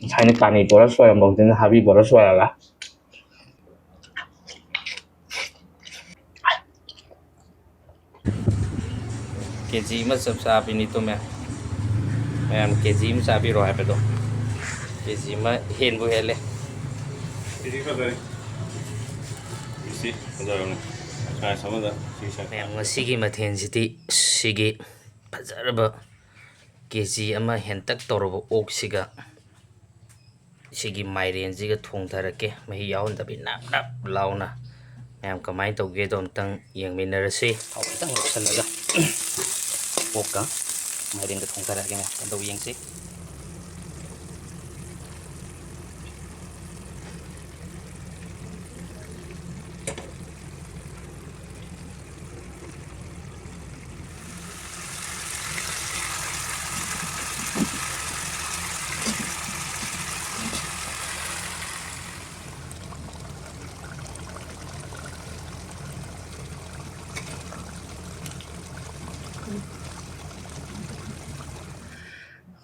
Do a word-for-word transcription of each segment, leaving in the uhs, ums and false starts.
ꯉꯁꯥꯏꯅ ꯀꯥꯅꯤ ꯕꯣꯔꯥ ꯁꯣꯏꯔꯝꯕꯧꯗꯨꯅ ꯍꯥꯕꯤ ꯕꯣꯔꯥ ꯁꯣꯏꯔꯒ꯫ ꯀꯦ ꯖꯤ ꯑꯃ ꯆꯞ ꯆꯥꯕꯤꯅꯤ ꯇꯨꯝꯃꯦ꯫ ꯃꯌꯥꯝ ꯀꯦ ꯖꯤ ꯑꯃ ꯆꯥꯕꯤꯔꯣ ꯍꯥꯏꯕꯗꯣ꯫ ꯀꯦ ꯖꯤ ꯑꯃ ꯍꯦꯟꯕꯨ ꯍꯦꯜꯂꯦ꯫ ꯀꯦ ꯖꯤ ꯐꯖꯔꯦ꯫ ꯁꯤ ꯐꯖꯔꯕꯅꯤ꯫ ꯁꯥꯏꯖ ꯑꯃꯗ ꯁꯤ ꯁꯥꯏꯖ꯫ ꯃꯌꯥꯝ ꯉꯁꯤꯒꯤ ꯃꯊꯦꯜꯁꯤꯗꯤ ꯁꯤꯒꯤ ꯐꯖꯔꯕ ꯀꯦ ꯖꯤ ꯑꯃ ꯍꯦꯟꯇꯛ ꯇꯧꯔꯕ ꯑꯣꯛꯁꯤꯒ ꯁꯤꯒꯤ ꯃꯥꯏꯔꯦꯟꯁꯤꯒ ꯊꯣꯡꯊꯔꯛꯀꯦ꯫ ꯃꯍꯤ ꯌꯥꯎꯍꯟꯗꯕꯤ ꯅꯞ ꯅꯞ ꯂꯥꯎꯅ꯫ ꯃꯌꯥꯝ ꯀꯃꯥꯏꯅ ꯇꯧꯒꯦꯗꯣ ꯑꯝꯇꯪ ꯌꯦꯡꯃꯤꯟꯅꯔꯁꯤ꯫ ꯊꯥꯎ ꯈꯤꯇꯪ ꯂꯧꯁꯜꯂꯒ ꯑꯣꯛꯀ ꯃꯥꯏꯔꯦꯟꯒ ꯊꯣꯡꯊꯔꯛꯑꯒꯦ ꯃꯌꯥꯝ꯫ ꯑꯗꯨ ꯌꯦꯡꯁꯤ꯫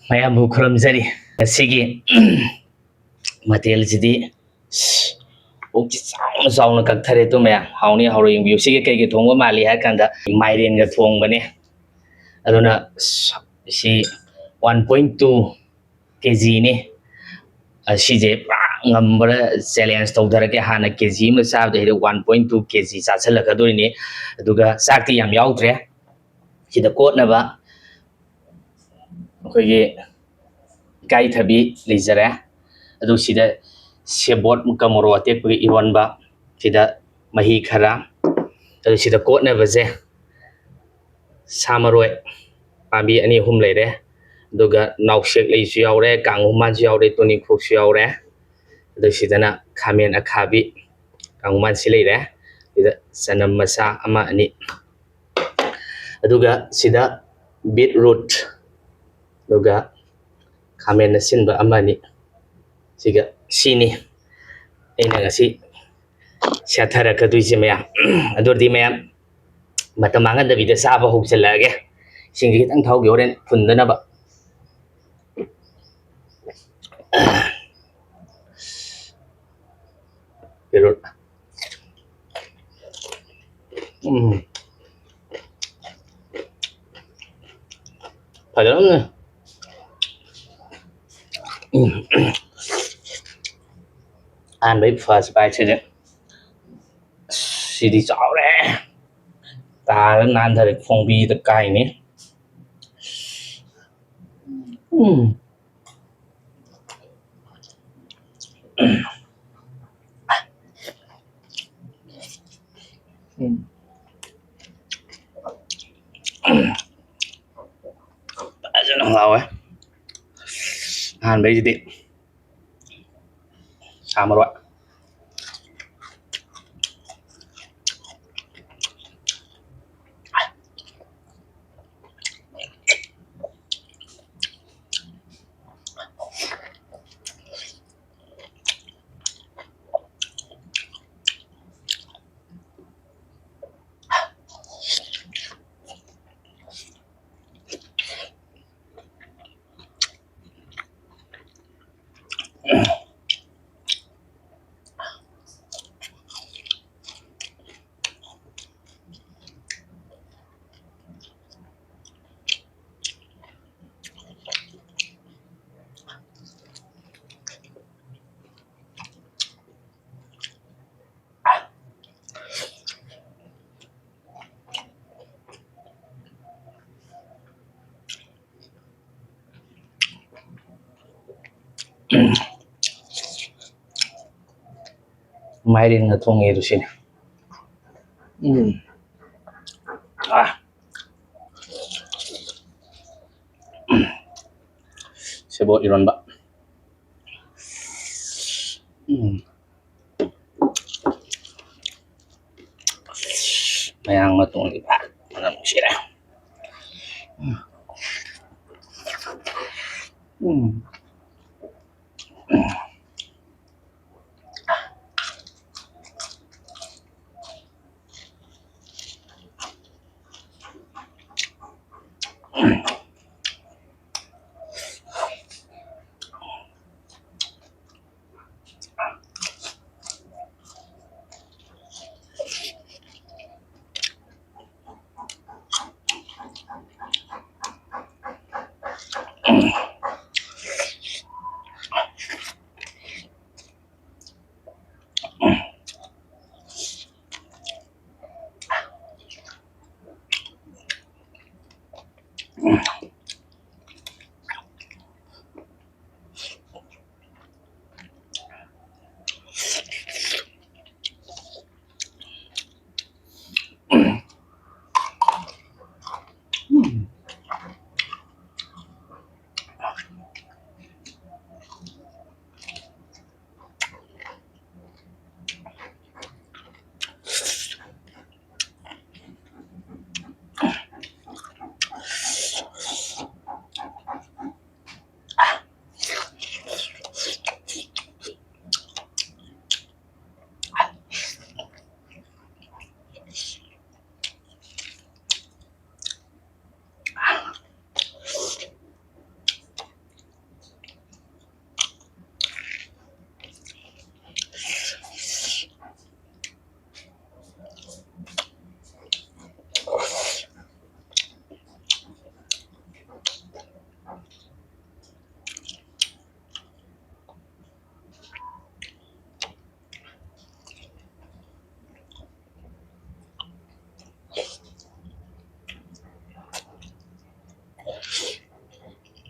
ꯃꯌꯥꯝꯕꯨ ꯈꯨꯔꯨꯝꯖꯔꯤ꯫ ꯉꯁꯤꯒꯤ ꯃꯊꯦꯜꯁꯤꯗꯤ ꯑꯣꯛꯁꯤ ꯆꯥꯎꯅ ꯆꯥꯎꯅ ꯀꯛꯊꯔꯦ꯫ ꯑꯗꯨ ꯃꯌꯥꯝ ꯍꯥꯎꯅꯤ ꯍꯥꯎꯔꯣꯏ ꯌꯦꯡꯕꯤꯌꯨ꯫ ꯁꯤꯒ ꯀꯩꯒꯤ ꯊꯣꯡꯕ ꯃꯥꯜꯂꯤ ꯍꯥꯏ ꯀꯥꯟꯗ ꯃꯥꯏꯔꯦꯟꯒ ꯊꯣꯡꯕꯅꯦ꯫ ꯑꯗꯨꯅ ꯁꯤ ꯋꯥꯟ ꯄꯣꯏꯟ ꯇꯨ ꯀꯦ ꯖꯤꯅꯤ꯫ ꯑꯁꯤꯁꯦ ꯄꯨꯔꯥ ꯉꯝꯕ꯭ꯔꯥ ꯆꯦꯂꯦꯟꯖ ꯇꯧꯊꯔꯛꯀꯦ꯫ ꯍꯥꯟꯅ ꯀꯦ ꯖꯤ ꯑꯃ ꯆꯥꯕꯗ ꯍꯦꯛꯇ ꯋꯥꯟ ꯄꯣꯏꯟ ꯇꯨ ꯀꯦ ꯖꯤ ꯆꯥꯁꯤꯜꯂꯛꯀꯗꯣꯔꯤꯅꯤ꯫ ꯑꯗꯨꯒ ꯆꯥꯛꯇꯤ ꯌꯥꯝ ꯌꯥꯎꯗ꯭ꯔꯦ꯫ ꯁꯤꯗ ꯀꯣꯠꯅꯕ ꯑꯩꯈꯣꯏꯒꯤ ꯏꯀꯥꯏꯊꯕꯤ ꯂꯩꯖꯔꯦ꯫ ꯑꯗꯨ ꯁꯤꯗ ꯁꯦꯕꯣꯠꯀ ꯃꯣꯔꯣꯛ ꯑꯇꯦꯛꯄꯒ ꯏꯔꯣꯟꯕ, ꯁꯤꯗ ꯃꯍꯤ ꯈꯔ, ꯑꯗꯨ ꯁꯤꯗ ꯀꯣꯠꯅꯕꯁꯦ ꯁꯥ ꯃꯔꯣꯏ ꯄꯥꯝꯕꯤ ꯑꯅꯤ ꯑꯍꯨꯝ ꯂꯩꯔꯦ, ꯑꯗꯨꯒ ꯅꯥꯎꯁꯦꯛ ꯂꯩꯁꯨ ꯌꯥꯎꯔꯦ, ꯀꯥꯡꯍꯨꯃꯥꯟꯁꯨ ꯌꯥꯎꯔꯦ, ꯇꯨꯅꯤꯡꯈꯣꯛꯁꯨ ꯌꯥꯎꯔꯦ꯫ ꯑꯗꯨ ꯁꯤꯗꯅ ꯈꯥꯃꯦꯟ ꯑꯈꯥꯕꯤ, ꯀꯥꯡꯍꯨꯃꯥꯟꯁꯤ ꯂꯩꯔꯦ꯫ ꯁꯤꯗ ꯆꯅꯝ ꯃꯆꯥ ꯑꯃ ꯑꯅꯤ, ꯑꯗꯨꯒ ꯁꯤꯗ ꯕꯤꯠ ꯔꯨꯠ, ꯑꯗꯨꯒ ꯈꯥꯃꯦꯟ ꯑꯁꯤꯟꯕ ꯑꯃ ꯑꯅꯤ꯫ ꯁꯤꯒ ꯁꯤꯅꯤ ꯑꯩꯅ ꯉꯁꯤ ꯁꯦꯠꯊꯔꯛꯀꯗꯣꯏꯁꯦ ꯃꯌꯥꯝ꯫ ꯑꯗꯨ ꯑꯣꯏꯔꯗꯤ ꯃꯌꯥꯝ ꯃꯇꯝ ꯃꯥꯡꯍꯟꯗꯕꯤꯗ ꯆꯥꯕ ꯍꯧꯖꯤꯜꯂꯛꯑꯒꯦ꯫ ꯏꯁꯤꯡꯁꯦ ꯈꯤꯇꯪ ꯊꯧꯒꯦ ꯍꯣꯔꯦꯟ ꯐꯨꯟꯗꯅꯕ꯫ ꯎꯝ꯫ ꯐꯖꯔꯝꯅꯦ꯫ ꯎꯝ꯫ ꯑꯍꯥꯟꯕꯩ first bite ꯁꯤꯗꯤ꯫ ꯑꯁ, ꯁꯤꯗꯤ ꯆꯥꯎꯔꯦ꯫ ꯇꯥꯔ ꯅꯥꯟꯊꯔꯦ, ꯈꯣꯡꯕꯤꯗ ꯀꯥꯏꯅꯤ꯫ ꯎꯝ꯫ ꯎꯝ꯫ ꯐꯖꯅ ꯍꯥꯎꯋꯦ꯫ ꯑꯍꯥꯟꯕꯩꯁꯤꯗꯤ ꯁꯥ ꯃꯔꯣꯏ꯫ ꯃꯥꯏꯔꯦꯟꯒ ꯊꯣꯡꯉꯦ ꯑꯗꯨ ꯁꯤꯅꯤ꯫ ꯎꯝ꯫ ꯑꯥ꯫ ꯁꯦꯕꯣꯠ ꯏꯔꯣꯟꯕ꯫ ꯎꯝ꯫ ꯃꯌꯥꯡ ꯃꯇꯣꯟꯗꯤ ꯐꯖꯅ ꯅꯨꯡꯁꯤꯔꯦ꯫ ꯎꯝ꯫ ꯎꯝ꯫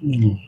ꯎꯝ꯫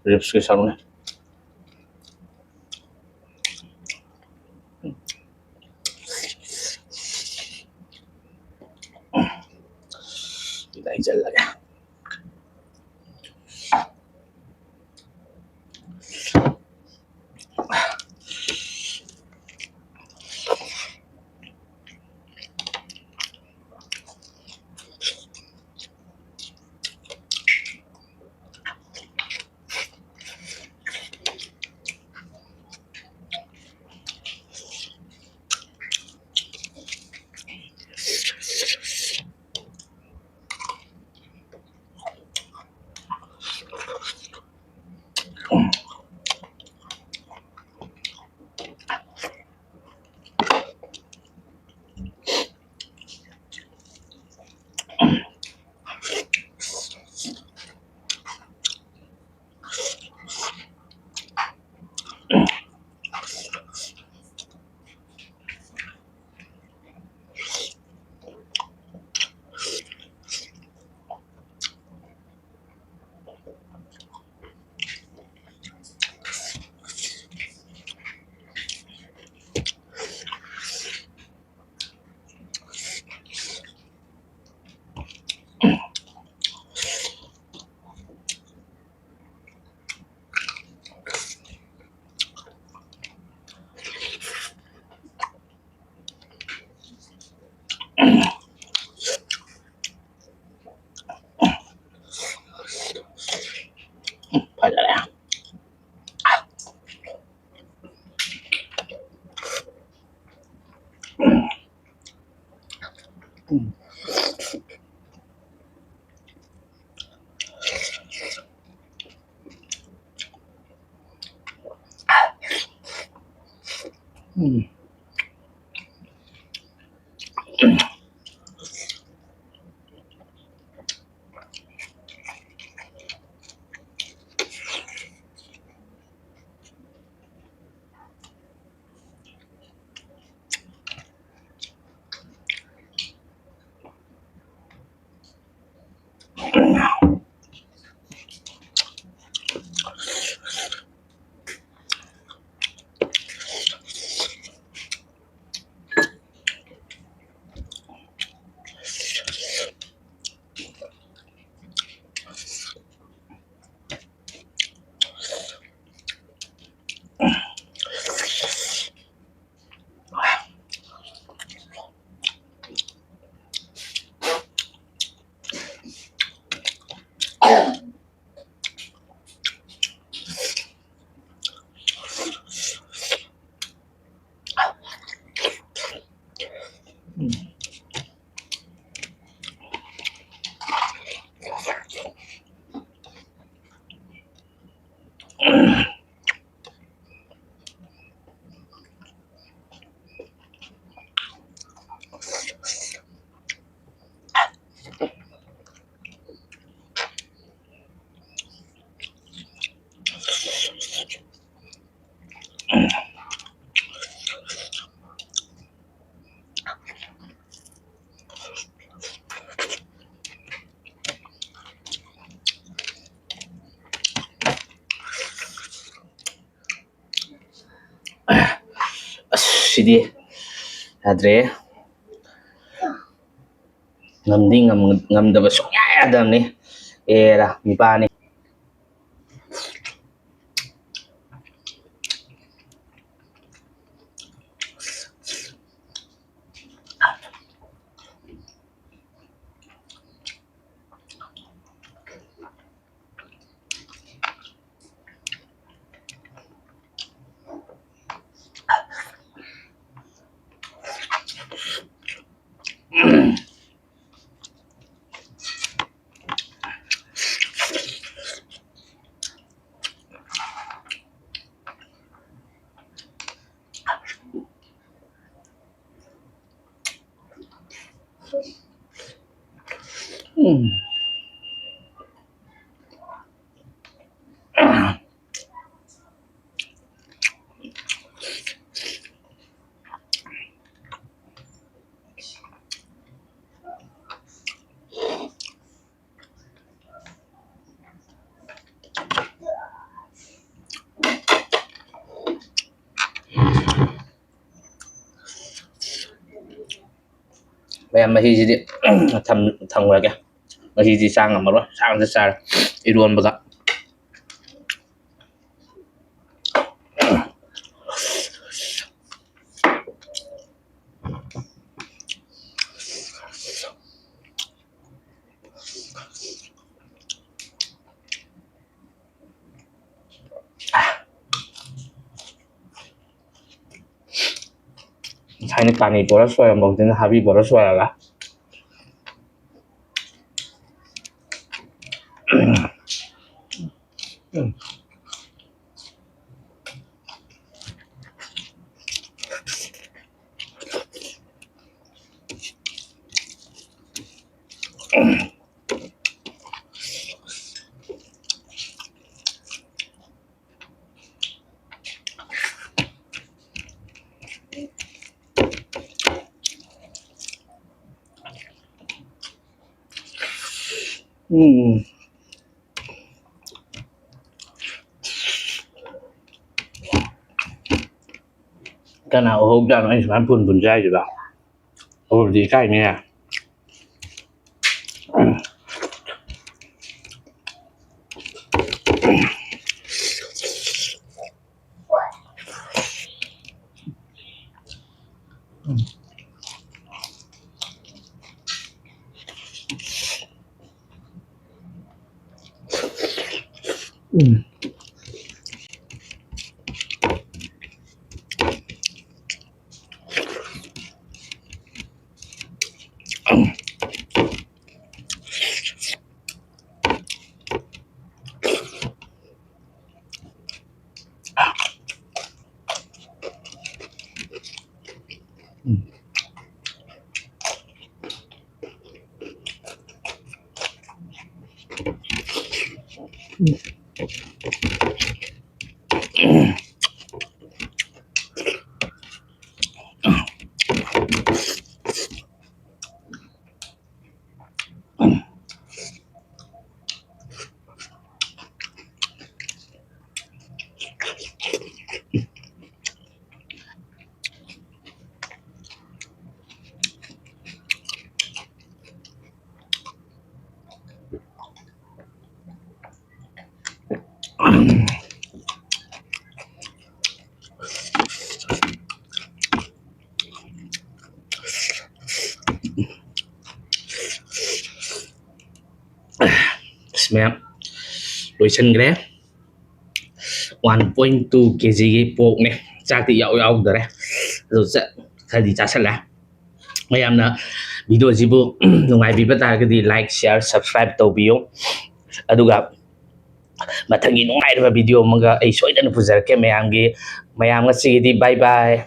Ribs ꯀꯤ ꯁꯔꯨꯛꯅꯦ꯫ ꯁꯤꯗ ꯍꯩꯖꯜꯂꯒꯦ꯫ ꯎꯝ, ꯐꯖꯔꯦ꯫ ꯎꯝ꯫ ꯎꯝ꯫ ꯑꯁ, ꯁꯤꯗꯤ ꯌꯥꯗ꯭ꯔꯦ꯫ ꯉꯝꯗꯤ ꯉꯝ-, ꯉꯝꯗꯕ ꯁꯨꯡꯌꯥ ꯌꯥꯗꯕꯅꯤ꯫ ꯑꯦꯔꯥ, ꯃꯤꯄꯥꯅꯤ꯫ ꯎꯝ꯫ ꯃꯌꯥꯝ, ꯃꯍꯤꯁꯤꯗꯤ ꯊꯝ-, ꯊꯝꯈ꯭ꯔꯒꯦ꯫ ꯃꯍꯤꯗꯤ ꯆꯥ ꯉꯝꯃꯔꯣꯏ, ꯁꯥꯡꯅ ꯆꯥꯔꯦ ꯏꯔꯣꯟꯕꯒ꯫ ꯉꯁꯥꯏꯅ ꯄꯥꯅꯤ ꯕꯣꯔꯥ ꯁꯣꯏꯔꯝꯕ, ꯍꯧꯖꯤꯛꯅ ꯍꯥꯕꯤ ꯕꯣꯔꯥ ꯁꯣꯏꯔꯒ꯫ ꯎꯝ꯫ ꯀꯅꯥ ꯎꯍꯧꯗꯣꯏꯅꯣ ꯑꯩ ꯁꯨꯃꯥꯏꯅ ꯄꯨꯟ ꯄꯨꯟ ꯆꯥꯏꯁꯤꯕ? ꯎꯔꯗꯤ ꯏꯀꯥꯏꯅꯤꯍꯦ꯫ ꯎꯝ꯫ ꯎꯝ꯫ ꯑꯁ, ꯃꯌꯥꯝ, ꯂꯣꯏꯁꯤꯟꯈ꯭ꯔꯦ꯫ One point two ꯀꯦ ꯖꯤꯒꯤ ꯄꯣꯛꯅꯦ꯫ ꯆꯥꯛꯇꯤ ꯌꯥꯎ ꯌꯥꯎꯗꯔꯦ꯫ ꯑꯗꯨ ꯆꯥ-, ꯈꯔꯗꯤ ꯆꯥꯁꯤꯜꯂꯦ꯫ ꯃꯌꯥꯝꯅ ꯚꯤꯗꯤꯑꯣꯁꯤꯕꯨ ꯅꯨꯡꯉꯥꯏꯕꯤꯕ ꯇꯥꯔꯒꯗꯤ like, share, subscribe ꯇꯧꯕꯤꯌꯨ꯫ ꯑꯗꯨꯒ ꯃꯊꯪꯒꯤ ꯅꯨꯡꯉꯥꯏꯔꯕ ꯚꯤꯗꯤꯑꯣ ꯑꯃꯒ ꯑꯩ ꯁꯣꯏꯗꯅ ꯄꯨꯖꯔꯛꯀꯦ ꯃꯌꯥꯝꯒꯤ, ꯃꯌꯥꯝ ꯉꯁꯤꯒꯤꯗꯤ bye bye꯫